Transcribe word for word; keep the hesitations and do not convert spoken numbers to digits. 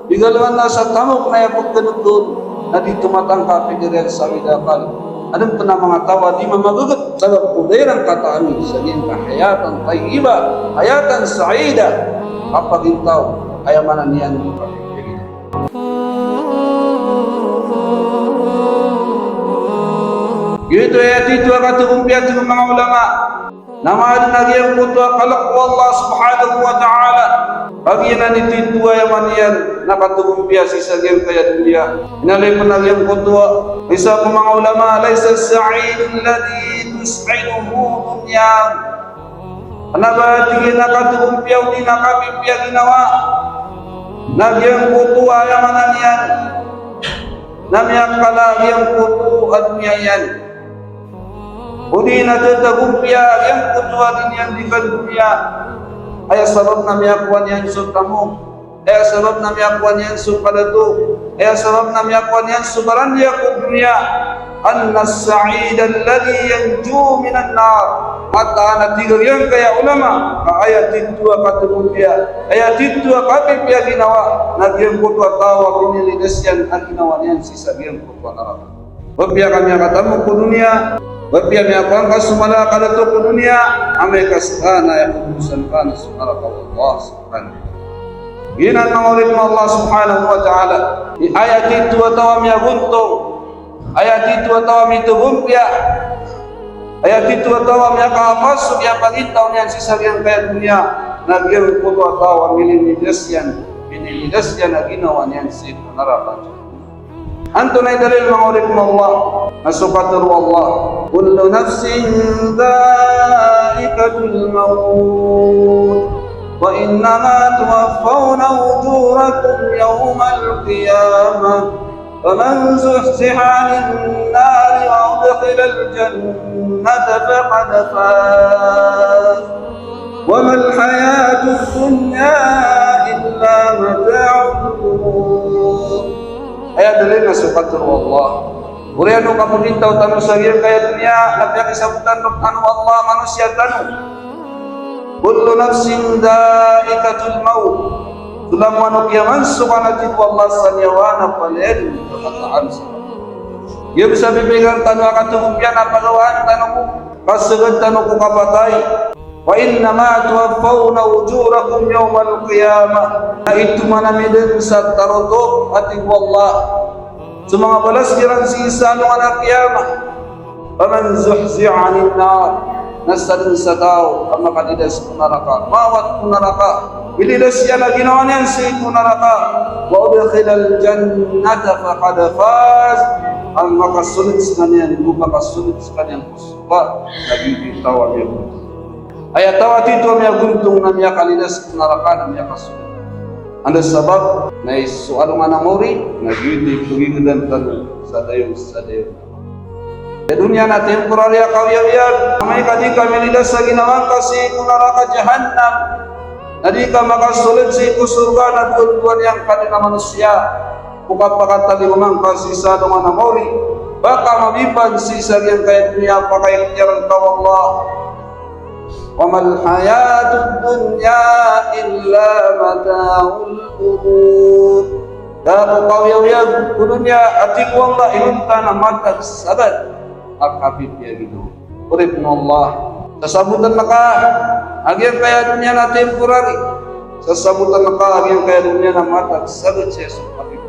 Di galongan na sa tamok na aya pkhan'g on, na di tomatangka pd iran sa awid a akal. Adn pn a manga taw a di mamagagat, sabap ko da iran kataami sa giyangkai a hayatan tayyibah, hayatan sa'idah, kapagintaw, aya maana niyan. Giyoto aya titho a katagompiya, tig o manga ulama. Na maana na giyangkoto a kalk o Allah subhanahu wa ta'ala. Kagiya na titho a aya maana niyan na katagompiya sii sa giyangkaya doniya. Inaloy pn a giyangkoto a isa ko manga ulama, "Laysa as-sa'idu alladhi tus'iduhu dunyahu." Kna ba, tig iyan, a katagompiya odi na kapipiya ginawa na giyangkoto a aya maana niyan na miyakala giyangkoto a doniya iyan. Odi na tatagompiya giyangkoto a di niyan di kandoniya. Aya sabap na miyakowa niyan so tamok. Aya sabap na miyakowa niyan so kadato. Aya sabap na miyakowa niyan so barandiya ko doniya. Anna as-sa'ida alladhi yanju minan nar. Mataan a tig o giyangkaya ulama, ka aya titho a katagompiya, aya titho a kapipiya ginawa, na giyangkoto a taw a minilidas iyan a ginawa niyan sii sa giyangkoto a naraka. Apiya ka miyakatamok ko doniya, apiya miyakangka so mala a kadato ko doniya, amay ka skaniyan na aya kabolosan ka na so naraka o Allah subhanahu wa ta'ala. Giyanan manga oripn o Allah subhanahu wa ta'ala. Aya titho a taw a miyagontong, aya titho a taw a mitagompiya, aya titho a taw a miyakaapasok so kiyapagintaw niyan sii sa giyangkaya doniya, na giyangkoto a taw a minilidas iyan, minilidas iyan a ginawa niyan sii ko naraka. Antonaa i dalil, manga oripn o Allah? Na so katharo o Allah: "Kullu nafsin dha'iqatul mawt, wa innama tuwaffawna ujurakum yawmal qiyamah, faman zuhziha 'anin nari wa udkhilal jannata faqad faz, wa mal hayatud dunya illa mata'ul ghurur." Aya dalil na so katharo o Allah. Oriyan o kapagintaw tano sa giyangkaya doniya, na piyakisabotan rktano o Allah a manosiya tano. Kullu nafsin dha'iqatul mawt. So langowan o kiyamansokan, a tig o Allah, sa niyawa na palaya dn kakataan sa. Giya bs a pipikirn tano a katagompiya na pagawaan tano ko kasagad tano ko kapatay. Wa innama tuwaffawna ujurakum yawmal qiyamah. Na itoman ami dn sa tarotop, a tig o Allah, so manga balas iran sii sa alongan a qiyamah. Faman zuhziha 'anin nar, na sadn sa taw a makalidas ko naraka, maawat ko naraka, milidas iyan a ginawa niyan sii ko naraka, wa udkhilal jannata faqad faz, a makasold skaniyan, o makasold skaniyan ko sorga, na giyoto i taw a miyagontong. Aya taw a titho a miyagontong na miyakalidas ko naraka, na miyakasold. Anda sabap? Na so alongan a maori na giyoto i pagigdan tano sa dayon sa dayon. Sa doniya na temporary a kawiyawiyag, amay ka di ka milidas sa ginawa ngka sii ko naraka jahannam, na di ka makasold sii ko sorga, na dowa-dowa niyan kadn a manosiya ko kapakatalingoma ngka sii sa alongan a maori, ba ka mabipan sii sa giyangkaya doniya, pakaikhtiyaran ka o Allah. Wa mal hayatud dunya illa mata'ul ghurur. Da ko kawiyawiyag ko doniya, a tig o Allah, inonta na matag sagad a kapipiya ginawa. Oripn o Allah, sasabotn ka a giyangkaya doniya na temporary. Sasabotn ka a giyangkaya doniya na matag sagad sii so kapipiya.